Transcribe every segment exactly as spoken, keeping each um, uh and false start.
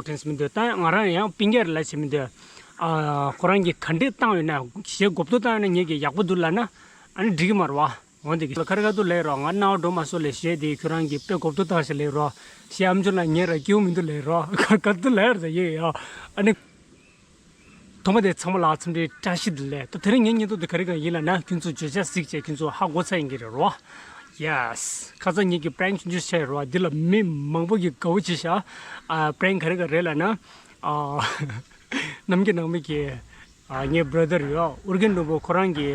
དྲན་མི་འདུག་ད་ང་རང་ཡང་སྤུན་ཀྱག་རེད་ལབ་བྱེད་མི་འདུག་ཨ། ཁོ་རང་གིས་ག་འདྲས་བཏང་ཡོད་ན། གཞས་གོ་བསྡུར་བཏང་ཡོད་ན་ངེད་ཀྱིས་ཡག་པོ་འདུག་ལབ་ན་ཨ་ནི་འགྲིག་གི་མ་རེད་བ། འོན་ཏེ་ཁ་རི་ཁ་ཐུག་ལབ་རོགས། ང་རྣ་བ་འགྲོ་མ་སོང་ལབ། གཞས་དེ་ཁྱོད་རང་གིས་དཔེ་གོ་བསྡུར་བཏང་ཤག་ལབ་རོགས། གཞས་ཨམ་ཅོག་ནང་ཉན་ར་སྐྱིད་པོ་མི་འདུག་ལབ་རོགས། ཁ་ཁ་ཐུག་ལབ་ཡོད་རེད་ད། ཡེ་ཡ། ཨ་ནི། ཐོག་མ་དེ་ཚང་མ་ལ་འཚམས་འདྲི་བཀྲ་ཤིས་བདེ་ལེགས། ད་དེ་རིང་ངའི་བརྙན་ཐུང་དེ་ག་རེ་གང་ཡིན་ལབ་ན། ཁྱོད་ཚོ་བརྗོད་བྱ་གཟིགས་བྱས་ཁྱོད་ཚོ་ཧ་གོ་ཚར་ཡིན་གྱི་རེད་རོ། ཡེས། ཁ་སང་ངེད་ཀྱི་པྲེང་ཆུང་ཆུང་བྱས་རོ། འདི་ལ་མི་མང་པོ་གིས་དགའ་བོ་བྱས་ཤག་ཨ། པྲེང་ག་རེ་ག་རེད་ལབ་ན། ཨ། ནམ་རྒྱུན་ནང་མི་གི། ཨ། ངའི་བྷ་ར་དར་ཡོད། ཨོ་རྒྱན་ནོར་བུ་ཁོ་རང་གི་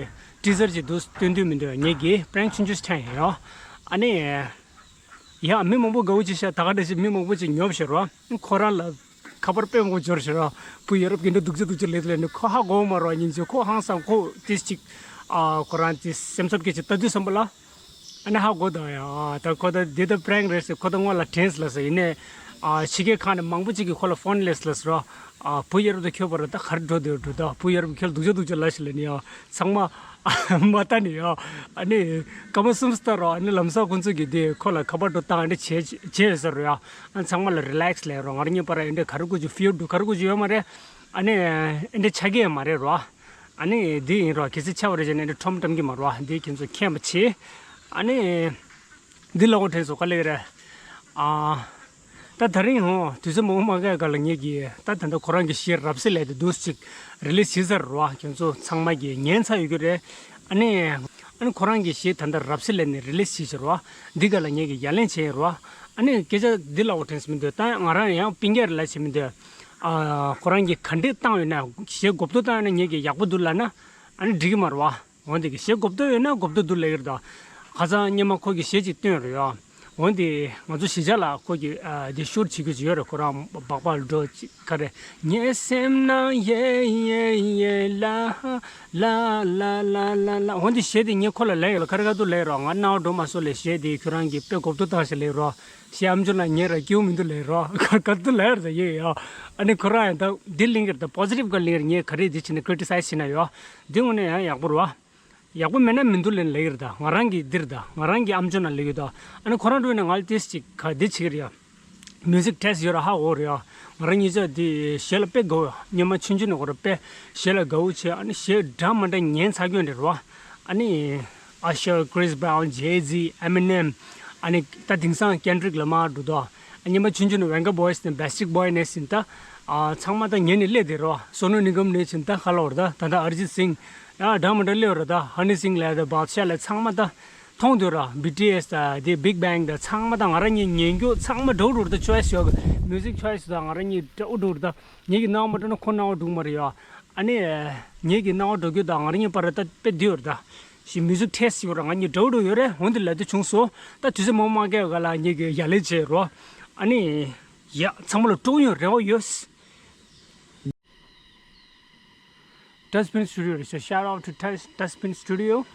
ཊི་ཟར་ཅིག་འདུག་སྟོན་དུས་མི་འདུག་ངེད་ཀྱི་པྲེང་ཆུང་ཆུང་ཆགས་ཡིན་ཡོད། ཨ་ནི། ཡ། མི་མང་པོ་དགའ་བོ་བྱས་ཤག་ད་ག་འདྲ་ཞིག་མི་མང་པོ་ཅིག་ཉོབ་ཤག་རོ། ཁོ་རང་ལ་ཁ་པར་དཔེ་མང་པོ་འབྱོར་ཤག་རོ། བུ་ཡ་རབས་ཀྱི་འདྲ་སྡུག་ཅག་སྡུག་ཅག་ལབ་ལབ་ནས་ཁོ་ཧ་གོ་མ་རོ། ཉིན་ཅིག་ཁོ་ཧང་སང་ཁོ་ཏིས་ཅིག་ཨ། ཁོ་རང་ཏིས་སེམས་འཚབ་སྐད་ཅིག་ལྟ་དུས་ཙམ་པ་ལ། ཨ་ནི་ཧ་གོ་ད་ཡ། ད་ཁོ་ད་འདི་ད་པྲེང་རེད་ཟེར། ཁོ་ད་སྔོན་ལ་དྲན་སོང་ལབ་ཟེར། ཡིན་ནའི། ཨ། ཕྱི་རྒྱལ་ཁག་ནས་མང་པོ་ཅིག་གིས་ཁོ་ལ་ཕོན་སླེབས་ལབ་ཟེར་རོ། ཨ། བུ་ཡ་རབས་དང་ཁྱོད་བར་ད་ག་རེ་འགྲོ་འདུག་འགྲོ་ད། བུ་ཡ་རབས་ཁྱོད་སྡུག་ཅག་སྡུག་ཅག་ལབ་ཤག་ལབ་ནི་ཡ། ཚང་མ་མ་ལྟ་ནི་ཡ། ཨ་ནི་སྐར་མ་གསུམ་ཙམ་ལྟ་རོགས། ཨ་ནི་ལམ་སང་ཁོང་ཚོ་གིས་དེ་ཁོ་ལ་ཁ་པར་འགྲོ་བཏང་། ཨ་འདྲ་བྱས་བྱས་ཡོད་ས་རེད་ཡ། ཨ། ཚང་མ་ལ་རི་ལེགས་ལབ་རོགས། ང་རང་གཉིས་བར་ཨ་འདྲ་ག་རེ་དགོས་ཀྱི་ཕིའུ་འདུག་ག་རེ་དགོས་ཀྱི་ཡོད་མ་རེད། ཨ་ནི་ཨ་འདྲ་ཆགས་ཀྱི་ཡོད་མ་རེད་རོ། ཨ་ནི་འདི་ཡིན་རོགས། གལ་སྲིད་ཆགས་པ་རེད་ཟེར་ན་ཨ་འདྲ་ཁྲོམ་བཀྲམ་གྱི་མ་རོགས། འདི་ཁྱེད་ཚོ་མཁྱེན་པ་བྱེད། ཨ་ནི། འདི་ལ་འོ་དྲན་སོང་། ག་ལེ་རེད། ཨ། ད་ད་རིང་ཧོ་དུས་ཚོད་མང་པོ་མ་འགོར་ག་ལ་ངེད་ཀྱིས་ད་ད་ལྟ་ཁོ་རང་གི་གཞས་རབ་གསལ་ལབ་དེ་འདུག་ཅིག་རི་ལིས་བྱས་ཚར་རོ། ཁྱོད་ཚོ་ཚང་མ་གིས་ཉན་ཚར་ཡོད་ཀྱི་རེད། ཨ་ནི། ཨ་ནི་ཁོ་རང་གི་གཞས་ད་ལྟ་རབ་གསལ་ལབ་ནས་རི་ལིས་བྱས་ཚར་རོ། འདི་ག་ལ་ངེད་ཀྱིས་ཡ་ལན་བྱས་རོ། ཨ་ནི་སྐད་ཆ་འདི་ལ་འོ་དྲན་སོང་མི་འདུག་ད་ང་རང་ཡང་སྤུན་ཀྱག་རེད་ལབ་བྱེད་མི་འདུག་ཨ། ཁོ་རང་གིས་ག་འདྲས་བཏང་ཡོད་ན། གཞས་གོ་བསྡུར་བཏང་ཡོད་ན་ངེད་ཀྱིས་ཡག་པོ་འདུག་ལབ་ན་ཨ་ནི་འགྲིག་གི་མ་རེད་བ། འོན་ཏེ་གཞས་གོ་བསྡུར་ཡོད་ན་གོ་བསྡུར་འདུག་ལབ་ཀྱི་རེད་ད། ཁ་སང་སྔོན་མ་ཁོ་གིས་གཞས་ཅིག་བཏོན་རེད་ཡ། འོན་ཏེ་ང་ཚོ་གཞིས་ཆགས་ལ་ཁོ་གིས་ཨ་དེ་ཤུཊ་བྱེད་རྒྱུ་ཅིག་ཡོད་རེད། ཁོ་རང་སྦག་སྦག་འགྲོ་ཅིག་ག་རེ། ངའི་སེམས་ནང་ཡེ་ཡེ་ཡེ་ལ་ལ་ལ་ལ་ལ། འོན་ཏེ་གཞས་དེ་ངས་ཁོ་ལ་ལབ་ཡོད་ལ། ཁ་རི་ཁ་ཐུག་ལབ་རོགས། ང་རྣ་བ་འགྲོ་མ་སོང་ལབ། གཞས་དེ་ཁྱོད་རང་གིས་དཔེ་གོ་བསྡུར་བཏང་ཤག་ལབ་རོགས། གཞས་ཨམ་ཅོག་ནང་ཉན་ར་སྐྱིད་པོ་མི་འདུག་ལབ་རོགས། ཁ་ཁ་ཐུག་ལབ་ཡོད་རེད་ད། ཡེ་ཡ། ཨ་ནི་ཁོ་རང་ཡང་ད་འདི་གླེང་གི་རེད་ད། པོ་སི་ཊིབ་ག་གླེང་གི་རེད། ངས་ག་རེ་འདི་བྱས་ན་ཀི་རི་ཊི་སའི་ཛི་བྱེད་ན་ཡོད། འདི་དངོས་གནས་ཡང་ཡག་པོ་རེད་བ། ཡག་པོ་མེད་ན་མི་འདུག་ལབ་ལབ་ཀྱི་རེད་ད། ང་རང་གི་འདིར་ད། ང་རང་གི་ཨམ་ཅོག་ནང་ལབ་ཀྱི་ད། ཨ་ནི་ཁོ་རང་འགྲོ་ན་ང་ལ་ཏིས་ཅིག་ག་འདི་བྱེད་ཀྱི་རེད་ཡ། མིའུ་ཟིག་ཊེ་སི་ཊི་ཡོད་ར་ཧ་གོ་རེད་ཡ། ང་རང་གཉིས་ཆ་འདི་གཞས་ལ་དཔེ་དགའ་བོ་ཡ། སྔོན་མ་ཆུང་ཆུང་ནས་ཁོ་རང་དཔེ་གཞས་ལ་དགའ་བོ་བྱས། ཨ་ནི་གཞས་འདྲ་མ་འདྲ་ཉན་ཚར་རྒྱུ་འདྲ་རེད་བ། ཨ་ནི་ཨ་ཤར། ཀི་རིས་བྷ་རོན། ཇེ་ཛི། ཨེ་མི་ནེམ། ཨ་ནི་ད་དེང་སང་ཀེན་ཌི་རིག་ལ་མ་འགྲོ་ད། སྔོན་མ་ཆུང་ཆུང་ནས་ཝེན་ག་བོ་ཡི་སི་ནས་བེག་སི་ཊི་རིཊ་བོ་ཡི་ནས་ཟིན་ད། ཨ། ཚང་མ་ད་ཉན་ནས་སླེབས་དེ་རོ། སོ་ནུ་ནི་གམ་ནས་ཕྱིན་ད་ཁ་ལོར་ད། ད་ད་ཨར་ཇིད་སིང་། ཡ་འདྲ་མི་འདྲ་སླེབས་ར་ད། ཧ་ནི་སིང་ལ་ད་བཱད་ཤ་ལ་ཚང་མ་ད་མཐོང་དུས་ར། བི་ཊི་ཨེས་ད་དེ་བིག་བེང་ད་ཚང་མ་ད་ང་རང་གཉིས་ཉན་རྒྱུ་ཚང་མ་འདྲ་བོ་འདྲ་བོ་ད། ཆོའི་སི་ཡོད་གི། མིའུ་ཟིག་ཆོའི་སི་ད་ང་རང་གཉིས་འདྲ་བོ་འདྲ་བོ་ད། ངེད་ཀྱི་སྣང་བ་མ་འགྲོ་ན་ཁོ་སྣང་བ་འགྲོ་གི་མ་རེད་ཡ། ཨ་ནི། ངེད་ཀྱི་སྣང་བ་འགྲོ་རྒྱུ་ད་ང་རང་གཉིས་བར་ད་དཔེ་འདི་ཡོད་ར་ད། ཞིག་མིའུ་ཟིག་ཊེ་སི་ཊི་ཡོད་ར། ང་གཉིས་འདྲ་བོ་འདྲ་བོ་ཡོད་རེད། འོན་ཏེ་ལབ་དུས་བྱུང་སོང་། ད་དུས་ཚོད་མང་པོ་མ་འགོར་ག་ལ་ངེད་ཀྱིས་ཡ་ལན་བྱས་རོ། ཨ་ནི། ཡ། ཚང་མ་ལ་སྤྲོ་ཡོང་རེ་བ་ཡོད། Dustbin Studio རེད་ཤག Shout out to Dust- Dustbin Studio.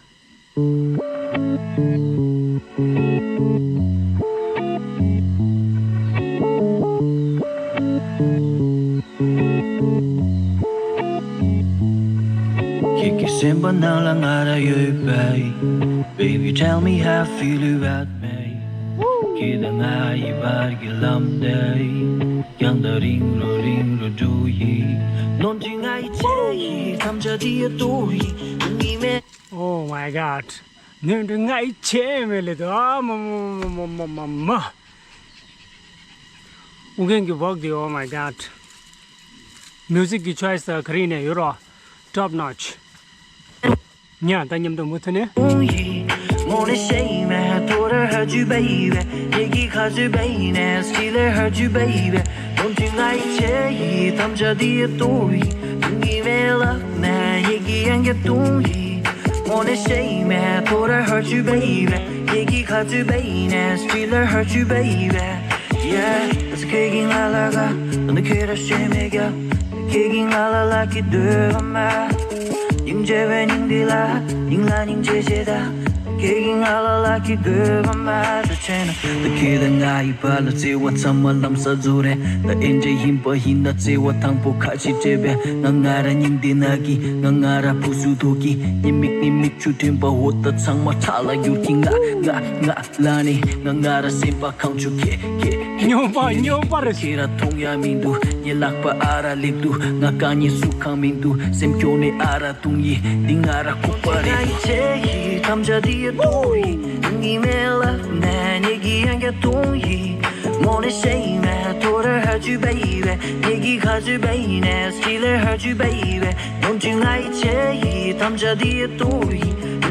ཁྱེད་ཀྱི་སེམས་པ་ནང་ལ་ང་རང་ཡོད་པས། Baby, tell me how you feel about me. ཁྱེད་དང་ང་ཡི་བར་གྱི་ལམ་དེ་ཡང་དག་རིང་རུ་རིང་རུ་འགྲོ་ཡི། ནོར་འཁྲུལ་ང་ཡི་ཆེ་ཡི། དམ་བཅའ་འདི་ཡི་གཏོར་ཡི། དུང་ཡི་མེ། Oh my god. ནོར་འཁྲུལ་ང་ཡི་ཆེ་མེད་ལེ་དོ། ཨ་མ་མ། ཨུ་རྒྱན་གྱི་ཝོག་འདི། Oh my god. མིའུ་ཟིག་གི་ཆོའི་སི་ག་རེ་ཡིན་ནའི་ཡོད་རོ། Top notch. ཉ་ད་མཉམ་དུ་མུ་མཐུད་ནས། Yeah, it's kicking la la ga, and the kid I shame me ga, kicking la la la ki de ma. Ning je ve ning di la, ning la ning je je da. ཁྱེད་ཀྱིས་ང་ལ་ལག་གི་དགོས་པ་མ་ཟད་བྱས་ན། ད་ཁྱེད་དང་ང་ཡི་བར་ལ་བརྩེ་བ་ཚང་མ་ལམ་སང་རྫོགས་རེད། ད་ཨེ་འདྲ་ཡིན་པ་ཡིན་ན་བརྩེ་བ་དང་པོ་ཁ་ཅིག་སྤྲད་པས། ང་ང་ར་སྙིང་འདི་ན་གི། ང་ང་ར་ཕུགས་སུ་ཐུག་གི། ཉི་མིག་ཉི་མིག་ཆུ་ཐོན་པ་འོ་ད་ཚང་མ་ཁྲག་ལ་འགྱུར་གི། ང་ང་ང་ལ་ནི་ང་ང་ར་སེམས་པ་གང་བྱུང་ཁེ་ཁེ་ཁེ་སྨྱོན་པ་སྨྱོན་པ་རེད། ཁྱེད་ར་མཐོང་ཡ་མི་འདུག་ངའི་ལག་པ་ཨ་ར་སླེབས་འདུག་ང་དཀའ་ངལ་སུ་གང་མི་འདུག་སེམས་སྐྱོ་ནས་ཨ་ར་དུང་ཡིས་འདི་ང་ར་ཁུག་པ་རེད། ང་ཡི་ཆེ་ཡི་དམ་བཅའ་འདི་ཡི་ཏོ་ཡི། ངི་མེ་ལ་ནས་ཉེ་གི་ཡང་ག་ཏོང་ཡི། མོ་ནེ་ཤེ་མེ་ཐོ་ར་ཧ་ཅུ་བེ་བེ། ཉེ་གི་ཁ་ཅུ་བེ་ནེ་སི་ལེ་ཧ་ཅུ་བེ་བེ། ནོམ་ཅི་ང་ཡི་ཆེ་ཡི་དམ་བཅའ་འདི་ཡི་ཏོ་ཡི།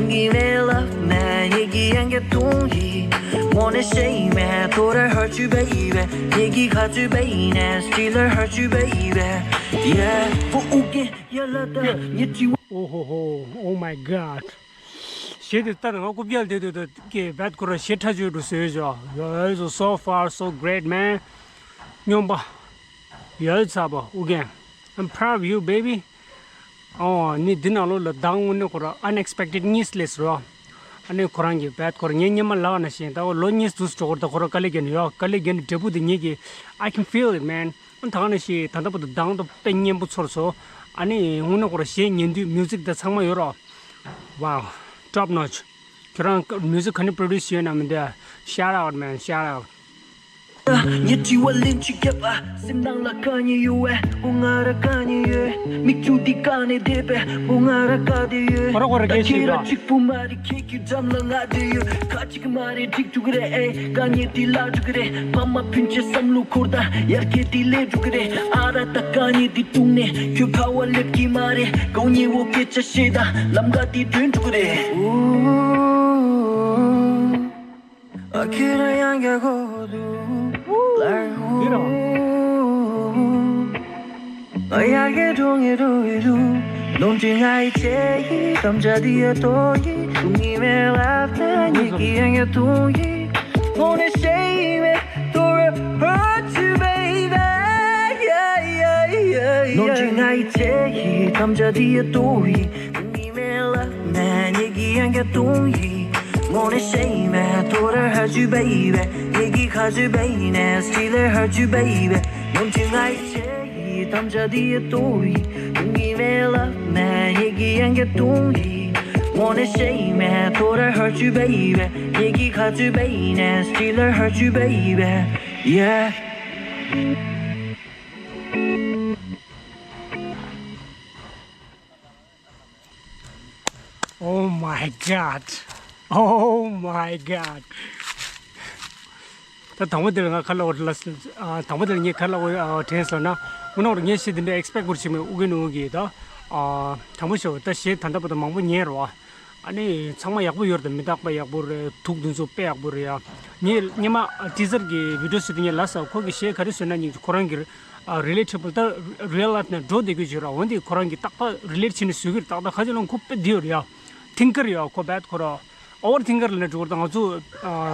ངི་མེ་ལ་ནས་ཉེ་གི་ཡང་ག་ཏོང་ཡི། མོ་ནེ་ཤེ་མེ་ཐོ་ར་ཧ་ཅུ་བེ་བེ། ཉེ་གི་ཁ་ཅུ་བེ་ནེ་སི་ལེ་ཧ་ཅུ་བེ་བེ། Yeah, for again, yeah, la da, yeah, you. Oh ho ho, oh my god. ཞེས་དེ་ལྟར་ང་རྐུབ་བཀྱག་དེ་དུས་དུ་ཀྱེ་བད་ཁོ་ར་ཞེ་ཁྲ་ཆོས་འགྲོ་བཟོས་བཞག་ཡོད། So far so great, man. སྨྱོན་པ། ཡོད་ཚ་པོ་ཨུ་རྒྱན། I'm proud of you, baby. ཨོ་ནི་འདི་ནང་ལོགས་ལ་མདང་དངོས་གནས་ཁོ་ར་unexpected གཉིས་སླེབས་རོ། ཨ་ནི་ཁོ་རང་གི་བད་ཁོ་ར་ངའི་སྙེ་མ་ལག་ན་བཞིན་ད་ལོ་གཉིས་འདུག་སྤྲོ་ཁོ་ར་ད་ཁོ་ར་དཀའ་ལས་བརྒྱབ་ནས་ཡོད། དཀའ་ལས་བརྒྱབ་ནས་འབྲས་བུ་དེ་ངེད་ཀྱི། I can feel it, man. ཨ་ད་ག་ནས་ཤི་ད་ལྟ་བར་དུ་མདང་དུ་དཔེ་སྙན་པོ་ཚོར་སོང་། ཨ་ནི་དངོས་གནས་ཁོ་ར་གཞས་ཉན་དུས་མིའུ་ཛིག་དང་ཚང་མ་ཡོད་རོ། Wow, top notch. ཁྱོད་རང་མིའུ་ཛིག་ག་ནས་པྲོ་ཌུས་བྱས་ན་མི་འདུག Shout out, man, shout out. ཉི་ཁྲི་བ་ལིན་ཅི་རྒྱབ་པ། སེམས་ནང་ལ་དཀའ་ཉེ་ཡོད་བས། ཨོ་ང་ར་དཀའ་ཉེ་ཡོད། མིག་ཆུ་འདི་བཀག་ནས་བསྡད་པས། ཨོ་ང་ར་དཀའ་བསྡད་ཡོད། ཁོ་ར་ཁོ་ར་ད་སྐད་ཆ་ཁྱེད་ར་ཡོད་གཅིག་པུ་མ་རེད། ཁྱེད་ཀྱི་འགྲམ་ལ་ང་བསྡད་ཡོད། ཁ་གཅིག་མ་རེད་འགྲིག་འགྲོ་གི་རེད། ཨེ་དཀའ་ཉེ་འདི་ལ་འགྲོ་གི་རེད། ཕ་མ་སྤུན་མཆེད་བསམ་བློ་འཁོར་ད་ཡར་རྒྱས་འདི་ལས་འགྲོ་གི་རེད། ཨ་ར་ད་དཀའ་ཉེ་འདི་དྲུང་ནས་ཁྱོད་ཁ་བ་སླེབས་ཀྱི་མ་རེད། གོ་ཉེ་བོ་སྐད་ཆ་བཤད་ད་ལམ་ཁ་འདི་བསྒྲོན་འགྲོ་གི་རེད། ཨ་ཁྱེད་རང་ཡང་རྒྱག་གོ་འདུག་ལར་འདི་རང་། ཨ་ཡར་རྒྱས་འགྲོ་ངེས་འགྲོ་གི་འདུག་ནོམ་ཅི་ང་ཡི་ཆེ་ཡི་དམ་བཅའ་འདི་ཡ་ཏོ་ཡི། དུང་ཡི་མེ་ལབ་ད་ཉིད་ཀྱི་ཡང་ཡ་དུང་ཡི། ངོ་ནས་ཤེས་ཡི་མེད་ཏོ་ར་ཧར་ཅུ་བེ་བེ། Yeah, yeah, yeah, yeah. ནོམ་ཅི་ང་ཡི་ཆེ་ཡི་དམ་བཅའ་འདི་ཡ་ཏོ་ཡི། དུང་ཡི་མེ་ལབ་ན་ཉིད་ཀྱི་ཡང་ཡ་དུང་ཡི། ངོ་ནས་ཤེས་མེད་ཐོ་ར་ཧ་ཅུ་བེ་བེ། ཉེ་གི་ཁ་ཅུ་བེ་ནེ་སི་ལེ་ཧ་ཅུ་བེ་བེ། ནོམ་ཅི་ང་ཡི་ཆེ་ཡི་དམ་བཅའ་འདི་ཡི་ཏོ་ཡི། དུང་ཡི་མེ་ལབ་ན་ཉེ་གི་ཡང་ག་དུང་ཡི། ངོ་ནས་ཤེས་མེད་ཐོ་ར་ཧ་ཅུ་བེ་བེ། ཉེ་གི་ཁ་ཅུ་བེ་ནེ་སི་ལེ་ཧ་ཅུ་བེ་བེ། Yeah. Oh my god. Oh my god. ད་དང་པོ་དེར་ང་ཁ་ལ་འོ་ལ་ཨ་དང་པོ་དེར་ངས་ཁ་ལ་འོ་ཨ་དྲན་སོང་ན། དངོས་གནས་ངས་ཤི་དེ་འདྲ་ཨེག་སི་པེག་བོར་བྱེད་མེད། ཨུ་གེ་ནུ་གི་ད་ཨ་དང་པོ་ཤོ་ད་གཞས་ད་ལྟ་བར་དུ་མང་པོ་ཉན་རོ། ཨ་ནི་ཚང་མ་ཡག་པོ་ཡོད་རེད། མི་རྟག་པ་ཡག་པོ་རེད། དུག་འདི་ཚོ་དཔེ་ཡག་པོ་རེད་ཡ། ངས་སྔོན་མ་ཊི་ཛར་གི་བི་ཌིའོ་ཞིག་ཏུ་ངས་ལབ་ས། ཁོ་གི་གཞས་ག་རེ་བཟོས་ན་ཉིན་ཁོ་རང་གི་རི་ལེ་ཊེ་བལ་ད་རི་ཡལ་ལའིཕ་ནས་འགྲོ་བསྡད་ཀྱི་ཡོད་ར། འོན་ཏེ་ཁོ་རང་གི་རྟག་པར་རི་ལེ་ཊེ་བྱས་ནས་བཟོས་ཀྱི་རེད། ཏག་ཏག་ཁ་ཅིག་ལ་ཁོ་དཔེ་བདེ་ཡོད་རེད་ཡ། ཐིང་ཀར་ཡ་ཁོ་བད་ཁོ་ར་ཨོ་ཝར་ཐིང་ཀར་ལ་འགྲོ་བར་ད་ང་ཚོ་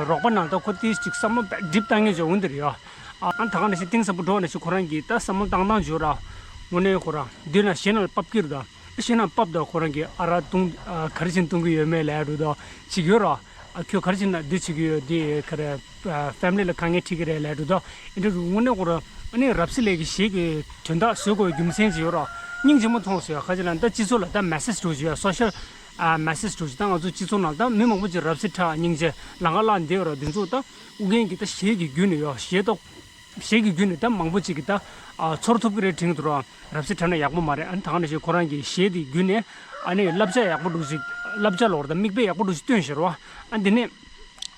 རོགས་པ་ནང་ད་ཁོ་ཏིས་ཅིག་བསམ་བློ་སྒྲིབ་བཏང་ངེས་བྱུང་འོན་ཏེ་རེད་ཡ། ཨ་ད་ག་ནང་བཞིན་གཏིང་ཟབ་པོ་འགྲོ་ནང་བཞིན་ཁོ་རང་གིས་ད་བསམ་བློ་བཏང་སྟངས་བྱོས་ར། དངོས་གནས་ཁོ་ར་འདི་ན་གཞས་ནང་ལ་ཕབ་ཀྱི་རེད་ད། གཞས་ནང་ཕབ་ད་ཁོ་རང་གིས་ཨ་ར་བཏུང་ག་རེ་བྱས་ནས་བཏུང་གི་ཡོད་མེད་ལབ་འགྲོ་ད་ཅིག་ཡོད་ར། ཨ་ཁྱོད་ག་རེ་བྱས་ནས་འདི་བྱེད་ཀྱི་ཡོད། འདི་ག་རེ་ཕེ་མི་ལི་ལ་དཀའ་ངལ་འཕྲད་ཀྱི་རེད་ལབ་འགྲོ་ད། ཨེ་འདྲ་དངོས་གནས་ཁོ་ར་ཨ་ནི་རབ་གསལ་ལས་ཀྱི་གཞས་ཀྱི་དོན་དག་བཟོ་དགོས་རྒྱུ་མཚན་ཅིག་ཡོད་ར། སྙིང་རྗེ་མོ་མཐོང་སོང་ཡ། ཁ་ཅིག་ལ་ད་སྤྱི་ཚོགས་ལ་ད་མེ་སེ་ཇི་འགྲོ་བཞིན་ཡ། སོ་ཤལ་ཨ་མེ་སེ་ཇི་འགྲོ་བཞིན། ད་ང་ཚོ་སྤྱི་ཚོགས་ནང་ད་མི་མང་པོ་ཅིག་རབ་གསལ་དྲག་སྙིང་རྗེ་ལང་ཀ་ལ་འདི་ཡོད་ར། འདི་ཚོ་ད་ཨུ་རྒྱན་གྱི་ད་གཞས་ཀྱི་བརྒྱུད་ནས་ཡོད་གཞས་ཏོག་གཞས་ཀྱི་བརྒྱུད་ནས་ད་མང་པོ་ཅིག་གིས་ད་ཨ་ཚོར་ཐུབ་ཀྱི་རེད་དྲན་གྱི་འདུག་ར། རབ་གསལ་དྲག་ན་ཡག་པོ་མ་རེད། ཨ་ནི་ད་ག་ནང་བཞིན་ཁོ་རང་གི་གཞས་དེ་བརྒྱུད་ནས་ཨ་ནི་བསླབ་བྱ་ཡག་པོ་འདུག་ཅིག་བསླབ་བྱ་ལོར་ད་མིག་དཔེ་ཡག་པོ་འདུག་ཅིག་སྟོན་ཤེས་ར་བ། ཨ་འདི་ནས་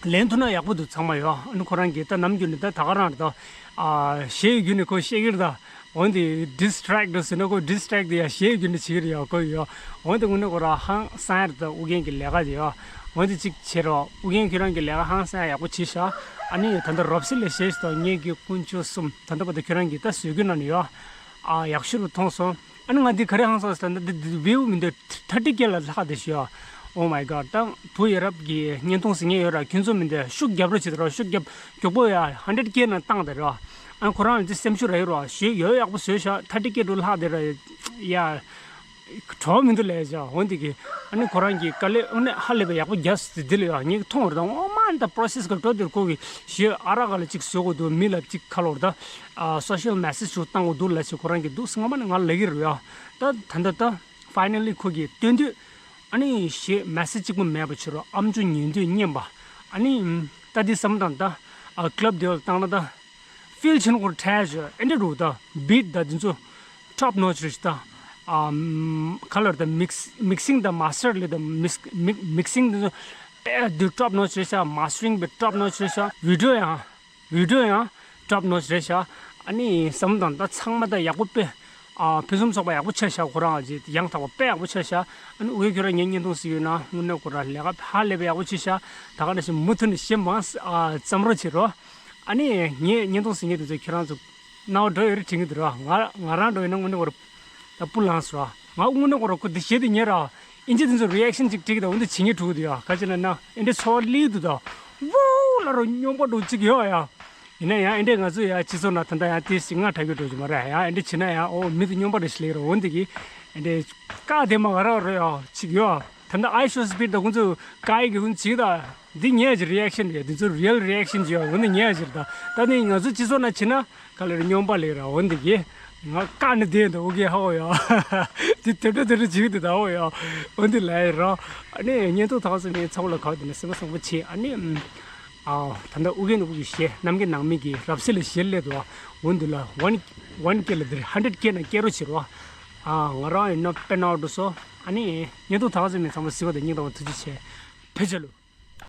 ལེན་ཐུབ་ན་ཡག་པོ་འདུག་ཚང་མ་ཡོད། ཨ་ནི་ཁོ་རང་གིས་ད་ནམ་རྒྱུན་ནས་ད་ད་ག་རང་རེད་ད། ཨ་གཞས་བརྒྱུད་ནས་ཁོ་བཤད་ཀྱི་རེད་ད། འོན་ཏེ་ཌིས་ཊེག་འདུག་ཟེར་ན་ཁོ་ཌིས་ཊེག་དེ་ཡང་གཞས་བརྒྱུད་ནས་བྱེད་ཀྱི་རེད་ཡ། ཁོ་ཡོད། འོན་ཏེ་དངོས་གནས་ཁོ་རང་ཧང་སང་རེད་ད། ཨུ་རྒྱན་གྱི་ལས་ཀ་དེ་ཡོད། འོན་ཏེ་གཅིག་བྱེད་རོགས། ཨུ་རྒྱན་ཁྱོད་རང་གི་ལས་ཀ་ཧང་སང་ཡག་པོ་བྱས་ཤག་ཨ་ནི་ད་ལྟ་རོབ་སི་ལས་གཞས་ཤིག་དང་ངེད་ཀྱི་དཀོན་མཆོག་གསུམ་ད་ལྟ་བར་དུ་ཁྱོད་རང་གིས་ད་བཟོས་རྒྱུ་ན་ནི་ཡོད། ཨ་ཡག་ཤོས་རུ་མཐོང་སོང་། ཨ་ནི་ང་འདི་ག་རེ་ཧང་སངས་ཟེར་ན་འདི་འདི་ཝིའུ་མི་འདུག་ཐར་ཊི་ཀེ་ལ་ལྷག་བསྡད་ཤག Oh my god. ད་བུ་ཡ་རབས་ཀྱི་བརྙན་ཐུང་ཟེར་མཁན་ཡོད་ར། ཁྱོད་ཚོ་མི་འདུག་ཤུགས་རྒྱབ་རོགས་བྱེད་དང་ར། ཤུགས་རྒྱབ། མགྱོགས་པོ་ཡ་ཧན་ཌེ་རེ་ཊི་ཀེ་ནང་བཏང་དང་ར། ཨ་ཁོ་རང་ལ་འདི་སེམས་ཤུགས་རག་ཡོད་ར། གཞས་ཡོད་ཡག་པོ་བཟོས་ཤག་ཐར་ཊི་ཀེ་འགྲོ་ལྷག་བསྡད་ར་ཡ། གྲོགས་མི་འདུག་ལས་བྱ་འོན་ཏེ་གི། ཨ་ནི་ཁོ་རང་གི་དཀའ་ལས་ཨ་ནི་ཧ་ལས་པའི་ཡག་པོ་རྒྱབ་ཟེར་དེ་ལ་ཡ་ངས་མཐོང་བར་དང་ཨོ་མ་ནི་ད་པོ་རོ་སེ་སི་ག་འགྲོ་དེར་ཁོ་གི་ཞེས་ཨ་རག་ག་ལ་གཅིག་བཟོ་དགོས་འདུག་མི་ལ་གཅིག་ཁ་ལོར་ད་ཨ་སོ་ཤལ་མེ་སེ་ཇི་ཞིག་བཏང་དགོས་འདུག་ལ་ཞེས་ཁོ་རང་གི་འདུག་སྔ་མ་ནི་ང་ལ་གི་རུ་ཡ་ད་ད་ད་ད་ཕའི་ནལ་ལི་ཁོ་གི་སྟོན་དུས་ཨ་ནི་ཞེས་མེ་སེ་ཇི་གཅིག་པུ་མེད་པ་བྱེད་རོགས་ཨམ་ཅོག་ཉན་དུས་མཉན་པ་ཨ་ནི་ད་འདི་བསམ་དང་ད་ཨ་ཀླབ་དེ་བ་བཏང་ན་ད། ཕིལ་བྱེད་ནོ་ཁོ་ཊེ་ཇི་ཨེ་འདྲ་རུ་ད་བིཊ་ད་དེ་ཚོ་ཊོབ་ནོ་ཆི་རེད་ཤག་ད། ཨམ་ཁ་ལར་ད་མིག་སི་མིག་སིང་ད་མ་སི་ཊར་ལི་ད་མིག་སི་མིག་མིག་སིང་དེ་ཚོ་དཔེ་དུ་ཊོབ་ནོ་ཆི་རེད་ཤག་མ་སི་ཊ་རིང་བི་ཊོབ་ནོ་ཆི་རེད་ཤག་བི་ཌི་ཡོ་ཡང་བི་ཌི་ཡོ་ཡང་ཊོབ་ནོ་ཆི་རེད་ཤག་ཨ་ནི་བསམ་དང་ད་ཚང་མ་ད་ཡག་པོ་དཔེ། ཨ་ཕུན་སུམ་ཚོགས་པ་ཡག་པོ་ཆགས་ཤག་ཁོ་རང་ཨ་ཅེ་ཡང་དག་པ་དཔེ་ཡག་པོ་ཆགས་ཤག་ཨ་ནི་ཨུ་ཡོ་ཁྱོད་རང་ངའི་བརྙན་ཐུང་གཟིགས་ཡོད་ན་དངོས་གནས་ཁོ་རང་ལས་ཀ་ཧ་ལས་པའི་ཡག་པོ་བྱས་ཤག་ད་ག་ནང་བཞིན་མུ་མཐུད་ནས་གཞས་མང་ཙམ་རོགས་བྱེད་རོགས། ཨ་ནི་ངས་བརྙན་ཐུང་གཟིགས་མཁན་དེ་ཚོ་ཁྱེད་རང་ཚོ་རྣ་བ་འགྲོ་ཡོད་རེད་དྲན་གྱི་འདུག་ར། ང་ང་རང་འགྲོ་ཡོད་ན་དངོས་གནས་ཁོ་རང་ད་སྤུ་ལངས་སོང་ར། ང་དངོས་གནས་ཁོ་རང་ཁོ་འདི་གཞས་དེ་ཉན་ར། ཨིན་ཇི་དེ་ཚོ་རི་ཨེག་ཤན་ཅིག་བྲིས་ཀྱི་ད་འོན་ཏེ་བྱེད་མཁན་འགྲོ་གི་འདུག་ཡ། ག་ཅི་ན་ན་ཨེ་འདྲའི་ཚོར་བ་སླེབས་འདུག་ད། ཝུའུ་ལ་རོ་སྨྱོན་པ་འགྲོ་གཅིག་ཡོད་ཡ། ཡིན་ན་ཡང་ཨེ་འདྲའི་ང་ཚོ་ཡ་སྤྱི་ཚོགས་ནང་ད་ལྟ་ཡང་དེ་ཞིག་ང་གྲགས་ཀྱི་འགྲོ་གི་མ་རེད་ཡ། ཨེ་འདྲ་བྱེད་ན་ཡང་ཨོ་མི་དེ་སྨྱོན་པ་འདྲ་ཞིག་སླེབས་ར། འོན་ཏེ་གི་ཨེ་འདྲའི་བཀག་དེ་མ་ག་ར་རོ་ཡ་ཅིག་ཡོད། ད་ལྟ་ཨའི་ཤོ་སི་པིཌ་ད་ཁོང་ཚོས་བཀག་ཡི་གི་ཧུན་ཅིག་ད། འདི་ཉལ་གྱི་རི་ཨེག་ཤན་རེད། འདི་ཚོ་རི་ཡལ་རི་ཨེག་ཤན་ཅིག་ཡོད། འོན་ཏེ་ཉལ་གྱི་རེད་ད། ད་ནི་ང་ཚོ་སྤྱི་ཚོགས་ནང་ཕྱིན་ན་ག་ལེར་སྨྱོན་པ་ལེགས་ར། འོན་ཏེ་གི་ང་བཀག་ནས་བསྡད་འདུག་ཨོ་ཀེ་ཧའོ་ཡ། དེ་དེ་འདྲ་དེ་འདྲ་བྱེད་ཀྱི་འདུག་ད་ཨོ་ཡ། འོན་ཏེ་ལ་ཡི་ར། ཨ་ནི་བརྙན་ཐུང་ཐག་སོང་ནས་ཚ་བོ་ལ་ག་བ་དེ་ནས་སེམས་པ་བཟང་པོ་བྱེད། ཨ་ནི་ཨ་ད་ལྟ་ཨུ་རྒྱན་ནོར་བུ་གི་གཞས་རྣམ་རྒྱལ་ནང་མི་གི་རབ་གསལ་ལ་གཞས་སླེབས་འདུག་འོན་ཏེ་ལ་ཝན་ཝན་ཀེ་ལ་དེར་ཧན་ཌེཌ་ཀེ་ན་སྐྱེལ་རོགས་བྱེད་རོགས། ཨ་ང་རང་ཡིན་ན་དཔེ་ནག་འགྲོ་སོ། ཨ་ནི་བརྙན་ཐུང་ཐག་སོང་ནས་ཚང་མ་གཟིགས་པ་དང་སྙིང་ཐག་པ་ཐུགས་རྗེ་ཆེ། བོད་རྒྱལ་ལོ།